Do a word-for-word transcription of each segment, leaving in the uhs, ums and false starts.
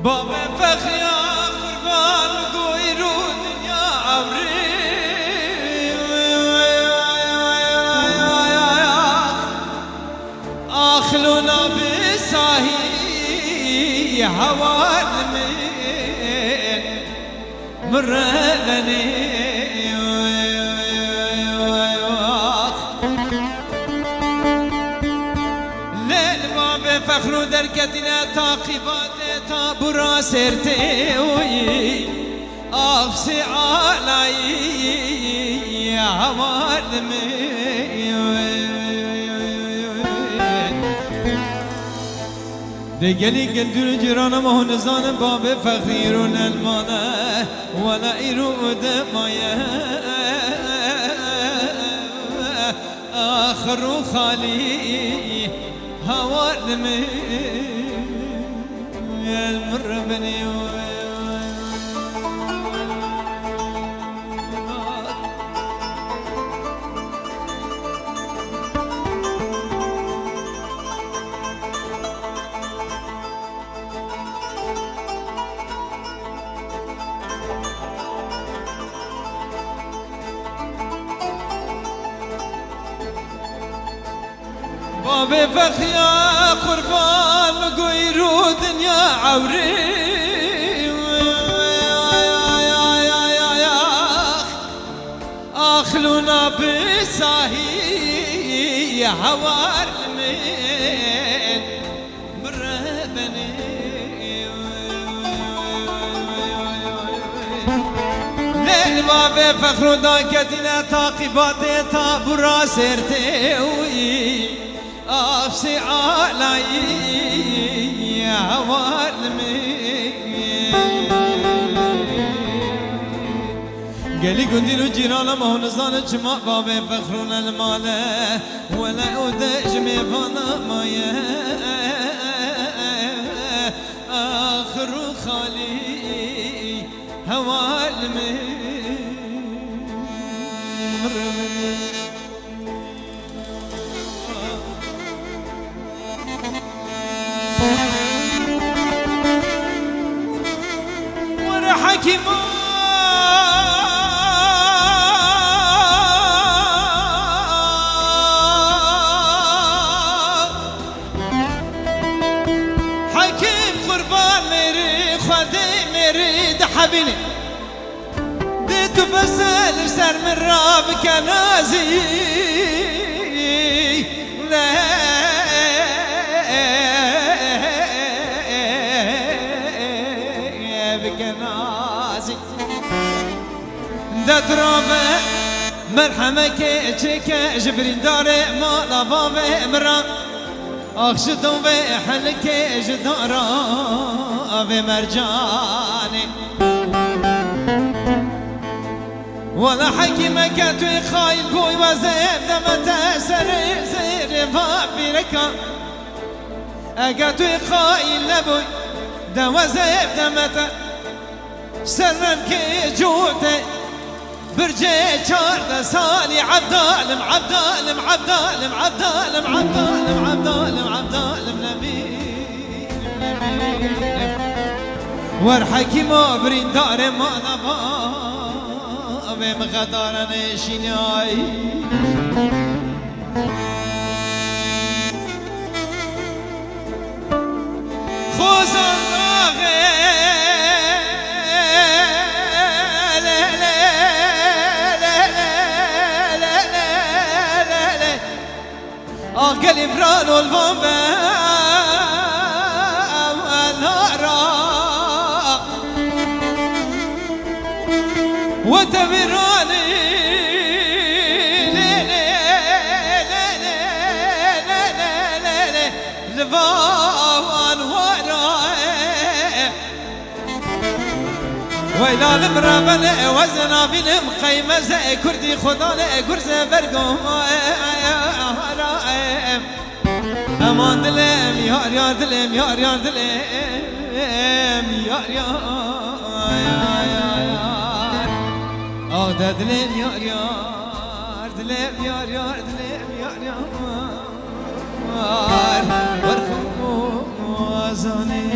Bavê Fexriya qurban goyî ro dinya ewrî. Axlûna bi sahî hewar min. Mirrevenê Lê li bavê Fexrû derketîne taqîbatê tabûra sêrtê wî. Afsê alayî hewar dimê. Dê gelî gundî û cîrana me hûn nizanin bavê Fexrî îro ne li mal e, wela îro û de maye. Axir û xalî hewar dimê, li mir binê. Bavê Fexriya qurban goyî ro dinya ewrî. Axlûna bi sahî hewar min. Mirrevenê. Lê bavê Fexrû daketîne taqîbatê tabûra sêrtê wî. Afsê alayî hewar min. Gelî gundî û cîrana me hûn nizanin çima bavê Fexrû ne li mal e. Wele û de ji mêvana maye. Axir û xalî hewal min. Were hekîma. Hekîm qurban mêrî, Xwedê mêrî dihebînê. Dê tu bes e li ser min rabike nazî. Ne bike nazî. De tu rabe merhemekê çêke ji birîndarê mala bavê min re. Ax ji dovê helikê ji dara vê mercanê. Wela hekîmeke tu yê xayîl bûy wezê demete serê zêrê vapîreka. Ege tu yê xayîl nebûy de wezê demete. Ser remkê cotê bircê çardeh salî Ebdalim, Ebdalim, Ebdalim, Ebdalim, Ebdalim, Ebdalim, Ebdalim nebî. Wer hekîma birîndarê mala bavê min xedara nêşînayî. Xozan daxê. Lê, lê, lê, lê. Ax gelî viran olvan be. Ew elara. Wete vîranî. Lê, lê, lê, lê. Li van wara e. Weyla li min re bene, e, weze navînim qeymeze, e, kurdî xwedane, e, gurze bergo, e, e, e, e, e. Eman dilem, yar, yar, dilem, yar, yar, dilem, yar, yar, yar, yar. Ah de dilem, yar, yar, dilem, yar, yar, dilem, yar, yar. War, war xwazanê.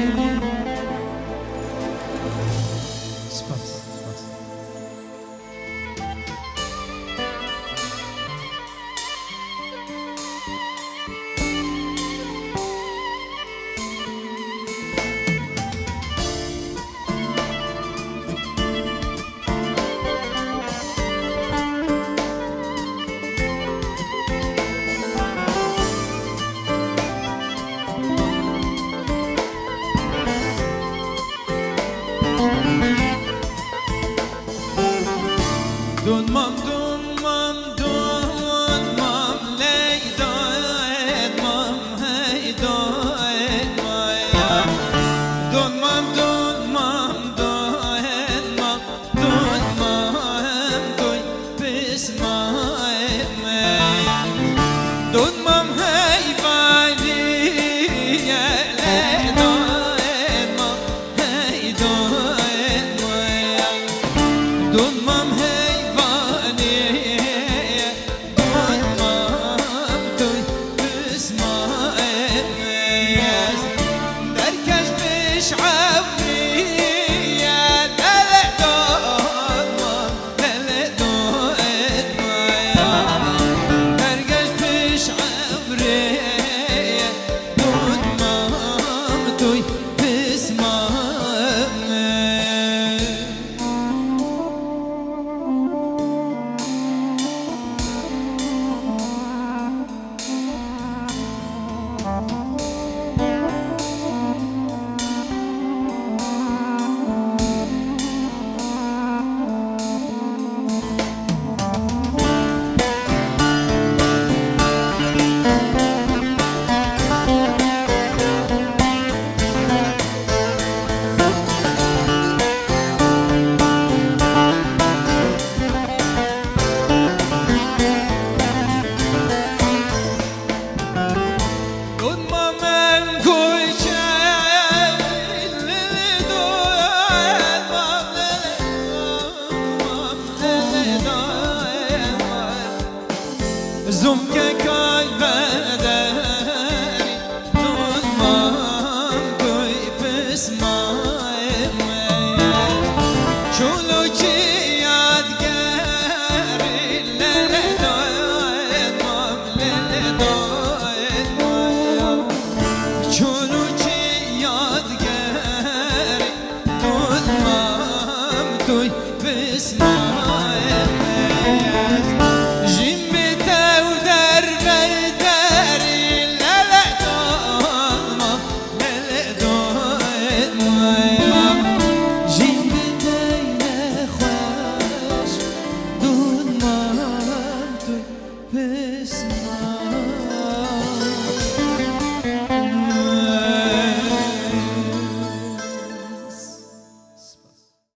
Zomkek